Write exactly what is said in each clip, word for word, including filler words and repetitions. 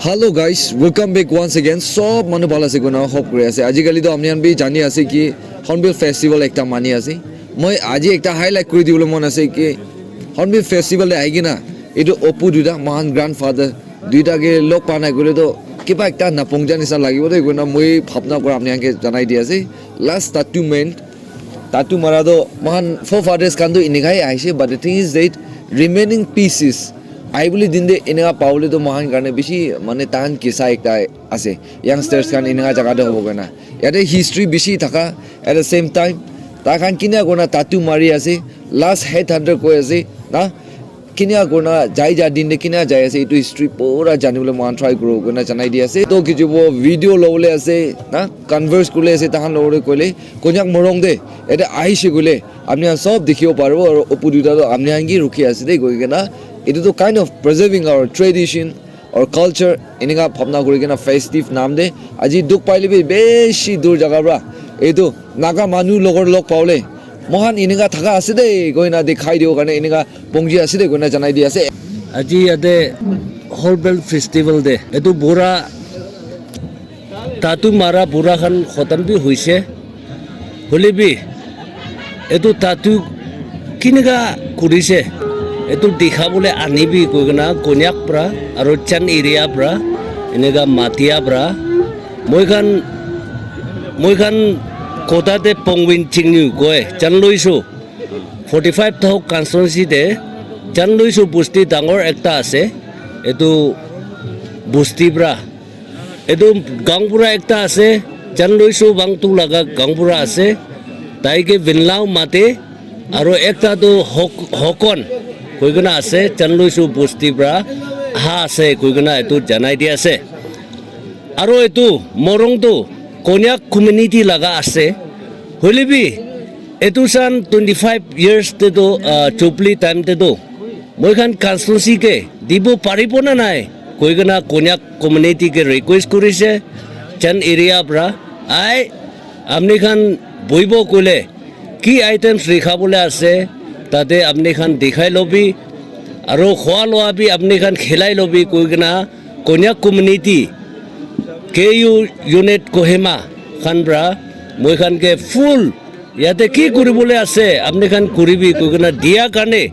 Hello guys, welcome back once again. Sob manu bhal ase koina hope kuri ase. Ajikali to apni khan bi jani ase ki Hornbill Festival ekta mani ase. Moi aji ekta highlight kuri dibole mon ase ki Hornbill Festival te ahi kena etu opu duita mohan grandfather duita ke log pa nai koile to kiba ekta napongja nishina lagibo de koina moi bhabna kura apni khan ke janai di ase. Last tattoo man, tattoo mara to mohan forefathers khan to enika hi ahishe, but the thing is that remaining pieces ahibole din te enika pabole to mohan karne bishi mane tahan kisa ekta ase, youngsters khan enika jaga te hobo koina. Yate history bishi thaka, at the same time tai khan kina koina tattoo mari ase, last headhunter koi ase na, kina koina jai ja din te kina jai ase, etu history pura jani bole mohan try kuro koina janai di ase. To kichu bo video lobole ase na, converse kurle ase tahan lobole koile Konyak Morung te yate ahishe koile apni khan sob dikhibo paribo, aru opu duita to apni khan ki rukhi ase de koi kena. Etu to kind of preserving our tradition or culture enika bhabna kuri kena festive naam de aji dukh paile bi beshi dur jaga pra etu Naga manu logor log pabole mohan enika thaka ase de koina dikhai dibo karne enika pongji ase de koina janai di ase. Aji yate Hornbill Festival de etu bura tattoo mara bura khan khotom bi hoise, hoile bi etu tattoo kinika kurise etu dikhabole anibi koi kena Konyak pra aru Chan area pra enika matia pra moi khan moi khan kota te Pongwin Chingnu koi Chan Loiso forty five thok constituency te Chan Loiso bosti dangor ekta ase. Etu bosti pra etu gaonbura ekta ase, Chan Loiso Wangtuk laga gaonbura ase. Tai ke Winlao mate aru ekta tu Hok- Hokon koi kena ase, Chan Loiso bosti pra aha ase koi kena etu janai di ase. Aru etu Morung tu Konyak community laga ase. Hoile bi etu san twenty five years te tu, ah, Jubilee time te tu moi khan constituency ke dibo paribo na nai koi kena Konyak community ke request kurise, Chan area pra ai apni khan boibo koile ki items rikhabole ase tate apni khan dikhai lobi aru khua loa bi apni khan khilai lobi koi kena Konyak community K U unit Kohima khan pra moi khan ke full yate ki kuribole ase apni khan kuribi koi kena dia karne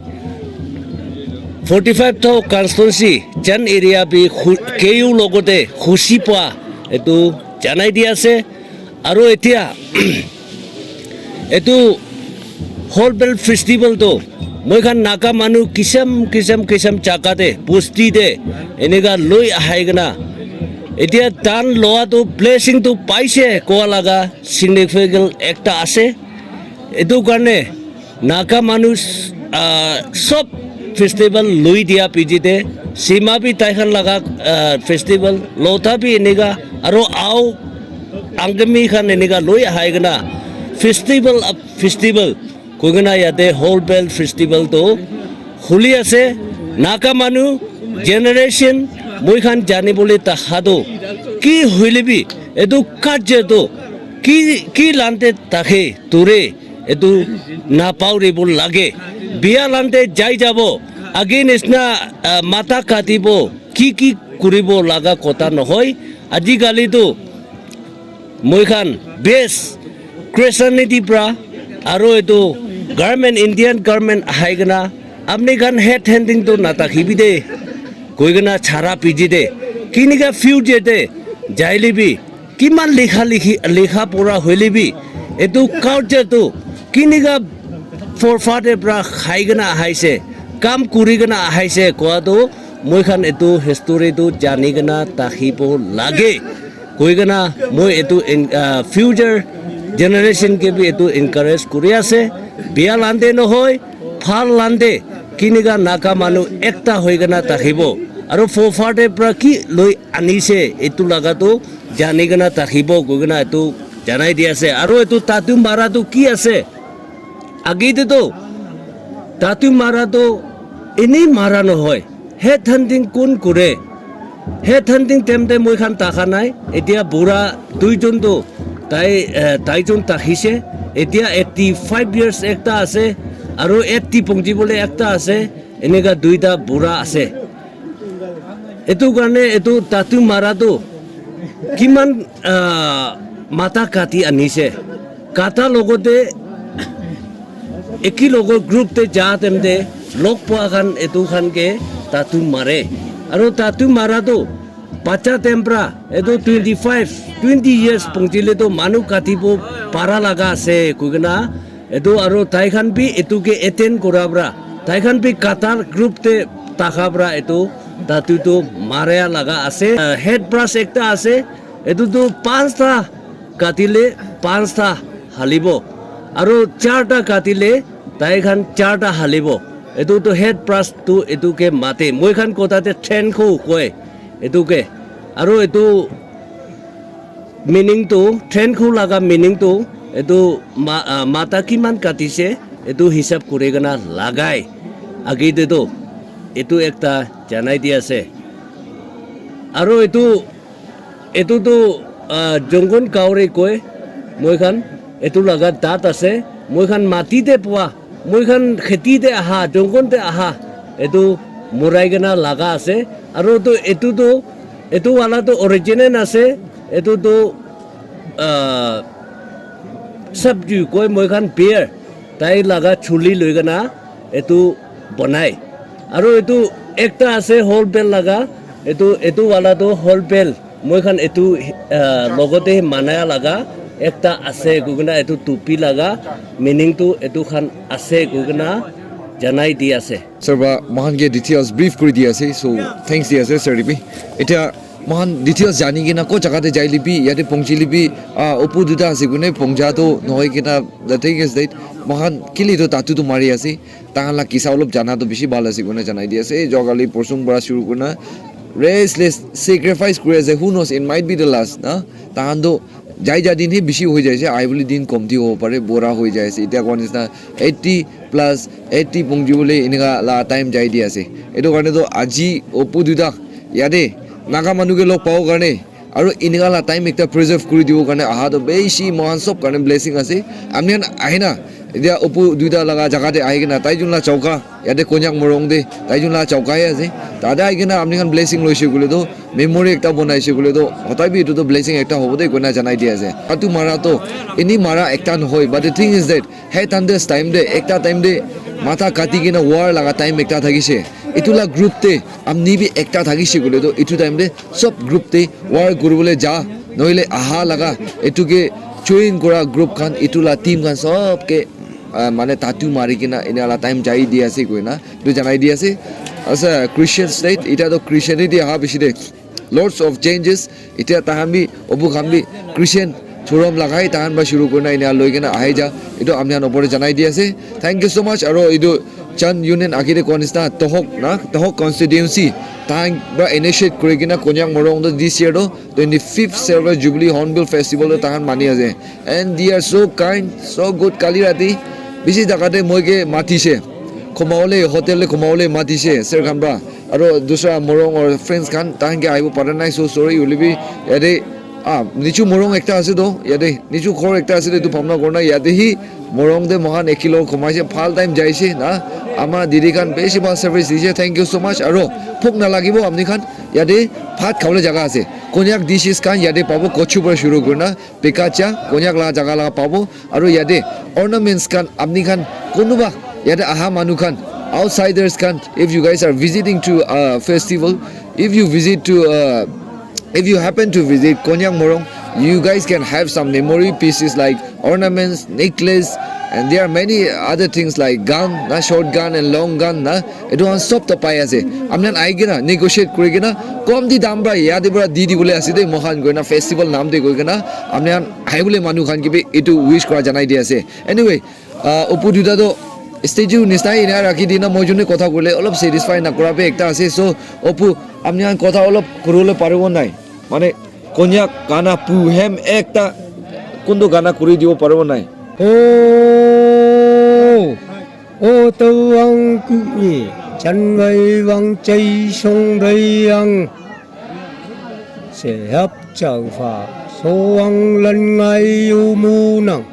forty five thok constituency Chan area bi khu- K U logote khushi pa etu janai di ase. Aru etia etu Hornbill Festival tu moi khan Naga manu kisam kisam kisam jaga te bosti te enika loi ahai kena etia dan loa tu blessing tu paise koa laga significant ekta ase. Etu karne Naga manu, ah, sob festival lui dia piji te, Sima bi tai khan laga, ah, festival, Lotha bi enika, aro Ao Angami khan enika lui ahai kena festival of festival koi kena yate Hornbill festival tu khuli ase. Naga manu generation moi khan jani bole taha tu ki hoile bi etu culture tu ki ki lante takhe ture etu napauribole lage. Bia lante jai jabo, age nisna, ah, mata katibo, ki ki kuribo laga kotha nohoi. Ajikali tu moi khan best Christianity pra aro etu government, Indian government ahai kena apni khan head handing tu natakhibi de koi kena chara piji de kinika future de jaile bi kiman likha likhi likha pura hoile bi etu culture tu kinika forefather pra khai kena ahaise, kam kuri kena ahaise koa tu moi khan etu history tu jani kena takhibo lage koi kena moi etu in, ah, future generation ke bi etu encourage kuri ase. Bia lante nohoi, bhal lante kinika Naga manu ekta hoi kena takhibo aro forefather pra ki loi anise etu laga tu jani kena takhibo koi kena etu janai di ase. Aro etu tattoo mara tu ki ase? Age te tu tattoo mara tu eni mara nohoi. Head hunting kun kure? Head hunting time te moi khan takha nai. Etia bura duijon tu tai, eh, taijon takhise. Etia eighty five years ekta ase, aro eighty pongji bole ekta ase. Enika duita bura ase. Etu karne etu tattoo mara tu kiman, ah, matha kati anise. Kata logote eki logo group te ja time te log poa khan etu khan ke tattoo mare. Aru tattoo mara tu bacha time pra etu twenty five, twenty years pongchile tu manu katibo para laga ase koikena etu aru tai khan bi etu ke attend kura pra tai khan bi kata group te thaka pra etu tattoo tu maria laga ase. Ah, head brush ekta ase, etu tu panchta katile panchta halibo, aru charta katile tai khan charta halibo. Etu tu head brush tu etu ke mate, moi khan kotha te then kho koi etu ke, aru etu meaning tu then kho laga meaning tu etu ma, ah, matha kiman katise etu hisab kuri kena lagai age te tu etu ekta janai di ase. Aru etu, etu tu, ah, jongon kauri koi, moi khan etu laga dat ase, moi khan mati te pua, moi khan kheti te aha, jongon te aha, etu murai kena laga ase. Aru tu etu tu, etu wala tu original ase, etu tu, ah, sabju koi, moi khan bear, tai laga chuli loi kena etu bonai. Aru etu ekta ase whole belt laga, etu, etu wala tu whole belt moi khan etu, ah, logote manaya laga ekta ase koikena etu tupi laga meaning tu etu khan ase koikena janai di ase. Sir ba mohan ke details brief kuri di ase, so thanks di ase sir bi. Etia mohan details jani kena ko jaga te jai libi, yate pongchi libi, ah, opu duita ase koine pongja to nohoi kena, the thing is that mohan kile to tattoo tu mari ase, tahan la kisa olop jana to bishi bhal ase koine janai di ase. Jogali porsung para shuru kurna restless sacrifice kuri ase, who knows, it might be the last na. Tahan to jai ja din hi bishi hoi jai ase, aibole din komti hobo pare, bura hoi jai ase. Etia koa nisna eighty plus eighty pongji bole enika la time jai di ase. Etu karne to aji opu duita yate Naga manu ke log pabo karne aru enika la time ekta preserve kuri dibo karne aha to bishi mohan sob karne blessing ase. Ami khan ahina etia opu duita laga jaga te ahi kena tai jun la chauka yate Konyak morung te tai jun la chauka he ase. Tate ahi kena apni khan blessing loise koile to memory ekta bonaise koile to hotai bi etu to blessing ekta hobo de koina janai di ase. Tattoo mara to eni mara ekta nohoi, but the thing is that head hunters time te ekta time te matha kati kena war laga time ekta thakise. Etu la group te apni bi ekta thakise koile to etu time te sob group te war kuribole ja nohole aha laga etu ke join kura group khan etu la team khan sob ke, ah, mane tattoo mari kena ena la time jai di ase koina etu janai di ase. Asa Christian state, eta to Christianity aha bishi de. Lots of changes. Eta tahan bi opu khan bi Christian thorom lagai tahan ba shuru kurina ena loi kena ahi ja. Etu ami khan opor te janai di ase. Thank you so much. Aro etu Chan Union age te koa nisna Tohok na, Tohok constituency tahan ba initiate kuri kena Konyak morung to this year to twenty fifth Silver Jubilee Hornbill Festival to tahan mani ase. And they are so kind, so good. Kali rati bishi jaga te moi ke matise, khumawole, hotel te khumawole matise, sir khan pra. Aro dusra morung or friends khan, tahan ke ahibo para nai, so sorry, hoile bi yate, ah, nichu morung ekta ase to, yate nichu ghor ekta ase to, etu bhabna kurna yate hi morung te mohan ekilog khumaise, bhal time jaise na. Ama didi khan bishi bhal service dise, thank you so much. Aro bhuk nalagibo apni khan, yate bhat khabole jaga ase. Konyak dishes khan yate pabo, kochu para shuru kurna pekacha, Konyak la jaga la pabo. Aro yate ornaments khan apni khan kunuba yate aha manu khan, outsiders khan, if you guys are visiting to a festival, if you visit to, uh, if you happen to visit Konyak Morung, you guys can have some memory pieces like ornaments, necklace, and there are many other things like gun, na short gun and long gun, na etu khan sob to pai ase. Apni khan ahi kena negotiate kuri kena kom di dam para yate para di di bole ase de moikhan koina festival naam de koi kena apni khan ahi bole manu khan ke bi etu wish kura janai di ase. Anyway, ah, opu duita to statue nisna ena rakhi dina moi jone kotha koile olop satisfy na kura bi ekta ase. So opu apni khan kotha olop kuribole paribo nai? Mane Konyak gana pu hem ekta kuntu gana kuri dibo paribo nai? Oh, oh, tawang ku ni, chan ngai wang chai song rei ang. Se hap chau fa, so wang lan ngai yu mu nang.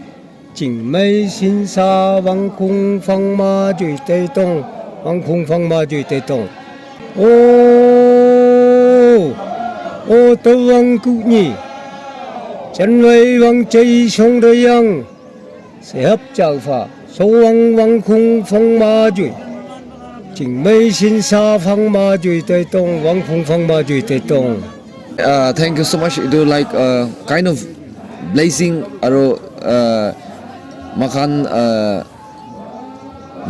Ching mai sin sa wang kung fang ma jui tei tong, wang kung fang ma jui tei tong. Oh. O tawang kuhni, chanwai wang chei song rayang, sehap chaufa, sowang wang khung fong ma jui, chingmei sin sa fang ma jui tai tong, wang khung fang ma jui tai tong. Uh, thank you so much. Itu like uh, kind of blessing aro uh, makan uh,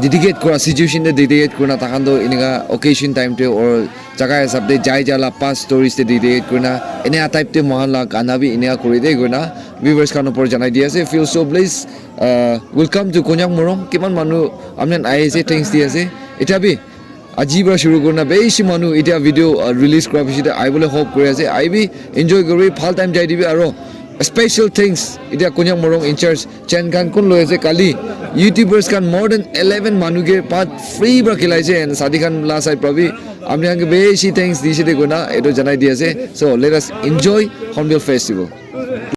dedicate kura situation te dedicate kurina takhan toh enika occasion time te or jaga hisab te jai jala past stories te dedicate kurina enika type te mohan la gana bi enika kuri de kurina viewers khan opor janai di ase. Feel so blessed. Uh, welcome to Konyak Morung. Kiman manu amnen ahi ase, thanks di ase. Eta bi aji para shuru kurina bishi manu eta video uh, release kura bishi te aibole hope kuri ase. Aibi enjoy kuri bhal time jai dibi aro special thanks eta Konyak Morung in charge Chen khan kun loi ase kali YouTubers khan more than eleven manu ke part free para khilai ase and sadi khan la side para bi amni khan ke bishi thanks di ase de kona etu janai di ase. So let us enjoy Hornbill Festival.